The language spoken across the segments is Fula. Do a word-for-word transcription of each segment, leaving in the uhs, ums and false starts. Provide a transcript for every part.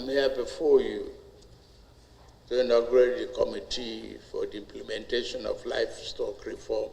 I'm here before you to inaugurate the Committee for the Implementation of Livestock Reform.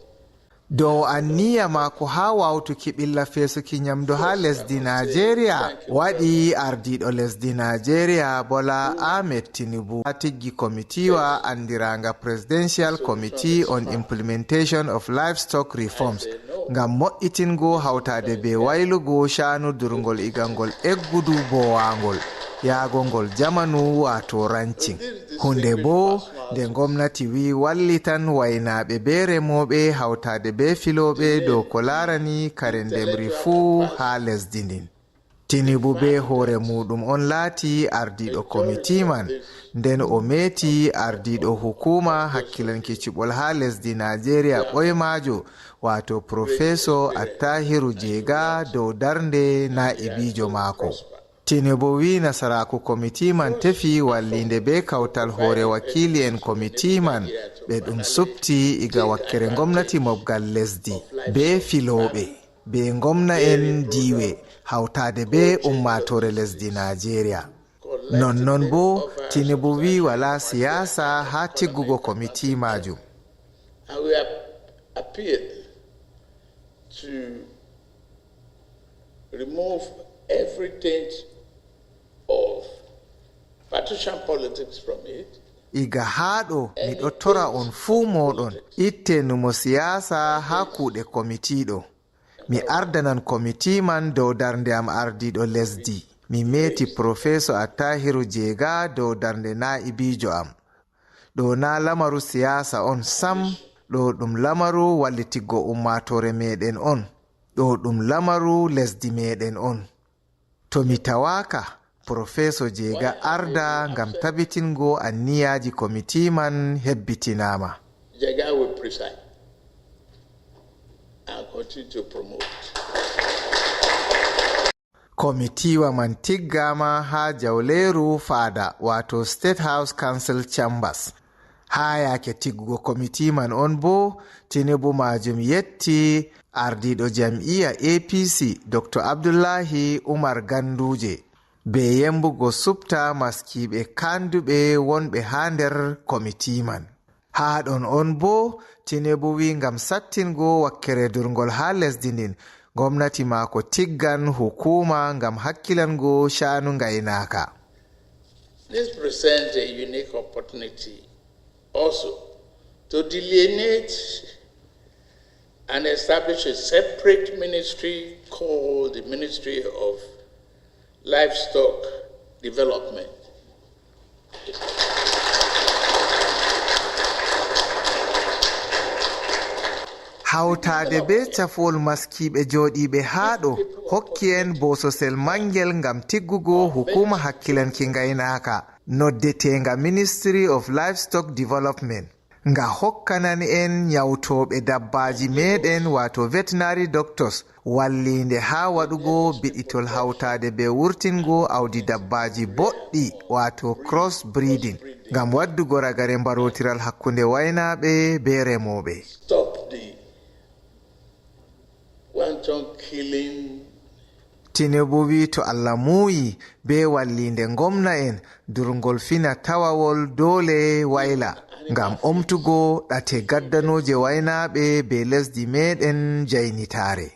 Dow anniya maako haa wawtuki ɓilla feesuki nyamdu haa lesdi Najeriya, waɗi ardiiɗo lesdi Najeriya Bola Ahmed Tinubu haa tiggi komitiwa anndiraanga Presidential Committee on Implementation of Livestock Reforms ngam moƴƴitingo hawtaade bee waylugo caanu durngol iga ngol eggudu boowaangol, yaagongol jamanu, waato rancin. Huunde boo nde ngomnati wi'i wallitan waynaaɓe bee remooɓe hawtaade bee filooɓe dow ko laarani kare ndemri fuu haa lesdi ndin. Tinubu bee hoore muuɗum on laati ardiiɗo komiti man, nden o meeti ardiiɗo hukuuma hakkilanki cuɓol haa lesdi Najeriya ɓoymaajo, waato Profeso Attahiru Jega dow darnde naa'ibiijo maako. Tinubu wi'i nasaraaku komiti man tefi walliinde bee kawtal hoore wakiili'en komiti man, ɓe ɗum supti iga wakkere ngomnati mobgal lesdi, bee filooɓe, bee ngomna'en diiwe, hawtaade bee ummaatoore lesdi Najeriya. Nonnon boo, Tinubu wi'i walaa siyaasa haa tiggugo komiti maajum. And we ap-, appeal to remove every taint of partisan politics from it. Iga haa ɗo, miɗo tora on fuu mooɗon, itte numo siyaasa haa kuuɗe komiti ɗo. Mi ardanan komiti man dow darnde am ardiiɗo lesdi. Mi meeti Profeso Attahiru Jega dow darnde naa'ibiijo am. Ɗo naa lamaru siyaasa on sam, ɗo ɗum lamaru wallitiggo ummaatoore meɗen on. Ɗo ɗum lamaru lesdi meɗen on. To mi tawaaka, Profeso Jega arda ngam tabitingo anniyaaji komiti man hebbitinaama. Jega will preside and continue to promote. Komitiwa man tiggaama haa jawleeru faada, waato State House Council Chambers. Haa yaake tiggugo komiti man on boo, Tinubu maajum yetti ardiiɗo jam'iya A P C, Doktor Abdullahi Umar Ganduje, bee yembugo supta maskiiɓe kaanduɓe wonɓe haa nder komiti man. Haa ɗon on boo, Tinubu wi'i ngam sattingo wakkere durngol haa lesdi ndin, ngomnati maako tiggan hukuuma ngam hakkilango caanu ngaynaaka. This presents a unique opportunity also to delineate and establish a separate ministry called the Ministry of Livestock Development. Hawtaade bee cafuwol maskiiɓe jooɗiiɓe haa ɗo hokki en bososel mangel ngam tiggugo hukuuma hakkilanki ngaynaaka, noddeteenga Ministry of Livestock Development. Nga hokkanan en nyawtooɓe dabbaaji meɗen, waato veterinary doctors, walliinde haa waɗugo biɗitol hawtaade bee wurtingo awdi dabbaaji boɗɗi, waato cross breeding, ngam waddugo ragare mbarootiral hakkunde waynaaɓe bee remooɓe. Stop the wanton killing. Tinubu wi'i to Allah muuyi, bee walliinde ngomna'en, durngol fina tawawol doole wayla ngam omtugo ɗate gaddanooje waynaaɓe bee lesdi meɗen jaynitaare.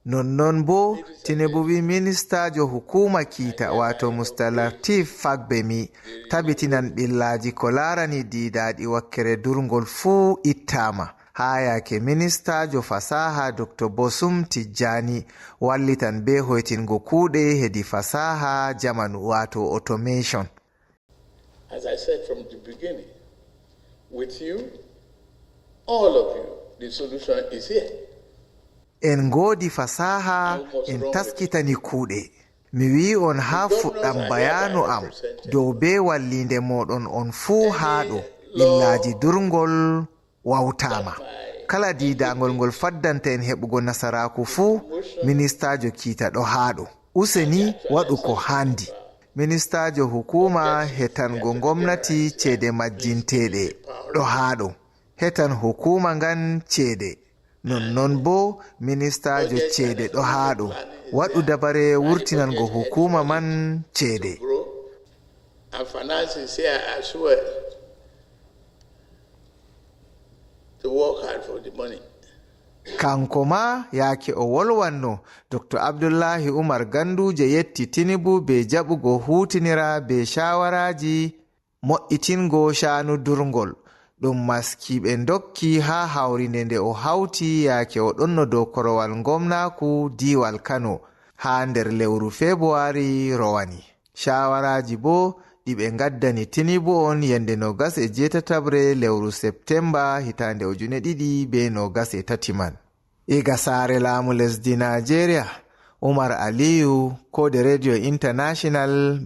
Nonnon boo, Tinubu wi'i ministaajo hukuuma kiita, waato Mister Lateef Fagbemi, tabitinan ɓillaaji ko laarani diidaaɗi wakkere durngol fuu ittaama. Haa yaake ministaajo fasaaha Doktor Bosum Tijjani wallitan bee hoytingo kuuɗe hedi fasaaha jamanu, waato automation. As I said from the beginning, with you, all of you, the solution is here. En ngoodi fasaaha, en taskitani kuuɗe. Mi wi'i on haa fuɗɗam bayaanu am dow bee walliinde mooɗon on fuu haa ɗo, ɓillaaji durngol wawtaama. Kala diidaangol ngol faddanta en heɓugo nasaraaku fuu, ministaajo kiita ɗo haa ɗo. Useni waɗu ko haandi. Ministaajo hukuuma hetango ngomnati ceede majjinteeɗe ɗo haa ɗo. Hetan hukuuma ngan ceede. Nonnon boo, ministaajo ceede ɗo haa ɗo. Waɗu dabare wurtinango hukuuma man ceede. Our finances here are swell to work hard for the money. Kanko ma yaake o wolwanno, Doktor Abdullahi Umar Ganduje yetti Tinubu be jaɓugo huutinira be shawaraaji moƴƴitingo shaanu durngol. Ɗum maskiiɓe ndokki haa hawrinde nde o hawti yaake o ɗonno dow korowal ngomnaaku diiwal Kano haa nder lewru Febuwari rowani. Shawaraaji boo ɗi ɓe ngaddani Tinubu on yende noogas e jeetataɓre lewru Septemba hitaande ujune ɗiɗi be noogas e tati man. Iga saare laamu lesdi Najeriya, Umar Aliyu, koode Radio International,